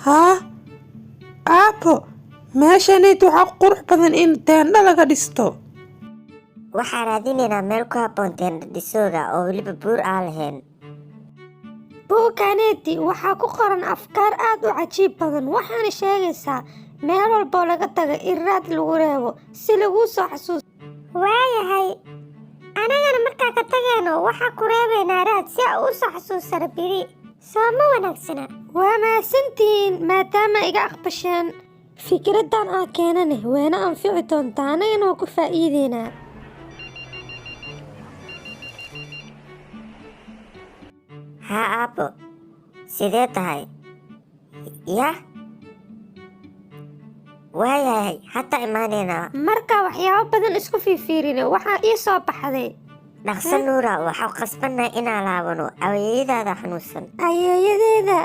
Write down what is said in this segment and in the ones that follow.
Haa aabbo, meeshanayt waxaa qurux badan in teendho laga dhisto. Waxaa raadinaynaa meel ku habboon teendho dhisooga oo weliba buur aan lahayn. Buugganeeti waxaa ku qoran afkaar aad u cajiib badan, waxaana sheegaysaa meel walboo laga tago in raad lagu reebo si laguu soo xasuusto. Waayahay, anagana markaa ka tageenno waxaa ku reebaynaa raad si aa u soo xasuusano biri. Soo ma wanaagsana? Waa mahadsantihiin maadaama iga aqbasheen fikraddan aan keenane, wayna anfici doontaa, anagana waa ku faa'iideynaa. Haa aabbo, sidee tahay? Yah, waayahay, hadda imaanaynaa. Markaa waxyaabo badan isku fiifiirine, waxaa ii soo baxday. Dhaqso Nuura, waxaa qasbannahay inaan laabano, ayeeyadaada xanuunsan. Ayeeyadeeda.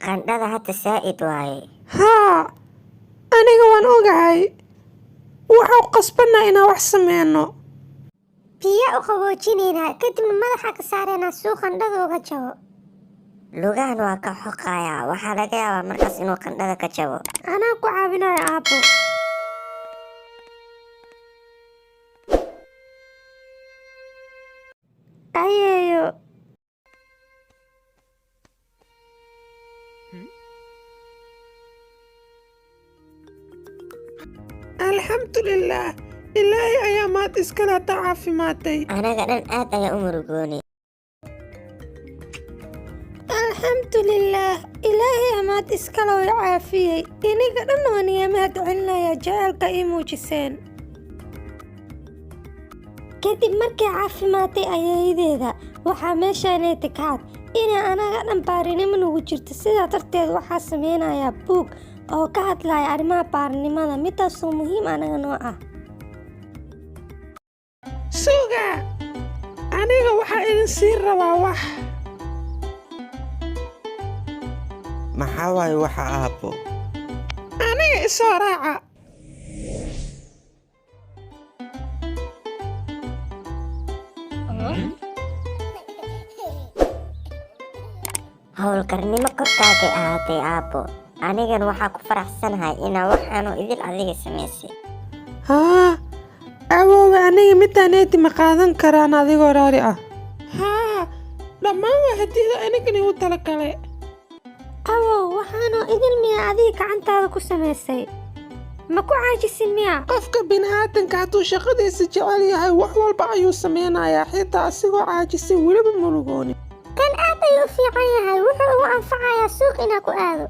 Qandhada hadda saa'id waaye. Haa, aniga waan ogahay, waxaa qasbanaa inaan wax sameyno. Biyo u qaboojinaynaa, kadibna madaxa ka saaraynaa suu qandhada uga jabo. Lugahan waa ka xoqayaa, waxaa laga yaabaa markaas inuu qandhada ka jabo. Anaa ku caawinayo aabbo. Ayeeyo. Alxamdulilaah, Ilaahay ayaa mahad iskale, hadda caafimaatay. Anaga dhan aad ayaa u murugoonay. Alxamdulilaah, Ilaahay amaad iskale way caafiyey. Iniga dhan waan iga mahad celinayaa jacaylka ii muujiseen. Kadib markay caafimaatay ayeeyadeeda, waxaa meeshaanay ka cad inay anaga dhan baarinimo nagu jirto. Sidaa darteed waxaa sameynayaa buug oo ka hadlaya arrimaha baarinimada, midaasoo muhiim anaga noo ah. Suga, aniga waxaa idin siin rabaa wax. Maxaa waaye waxa, aabbo? Aniga isoo raaca. Howlkarnimo korkaagay ahaatay aabbo. Anigana waxaa ku faraxsanahay inaa waxaanu idil adiga samaysay. Haa awoowe, aniga midaaneeti ma qaadan karaan adigoo raali ah? Haa, dhammaan waa hadiyado anigan igu talagalay. Awow, waxaanoo idil miyaa adiga gacantaada ku samaysay? Ma ku caajisin miyaa? Qofka bini'aadanka hadduu shaqadiisa jecel yahay, wax walba ayuu sameynayaa, xitaa asigoo caajisay weliba murugoonin. Kan aad ayuu u fiican yahay, wuxuu ugu anfacayaa suuq inaa ku aado.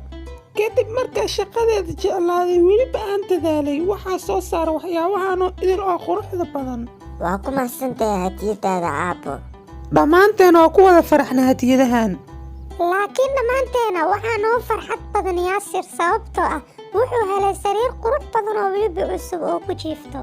Kadib markaa shaqadeeda jeclaaday, weliba aan dadaalay, waxaa soo saara waxyaabahanoo idil oo quruxda badan. Waa ku mahadsantahay hadiyadaada aabbo. Dhammaanteen oo ku wada faraxna hadiyadahan. Laakiin dhammaanteena waxaa noo farxad badan Yaasir, sababtoo ah wuxuu helay sariir qurux badan oo weliba cusub oo ku jiifto.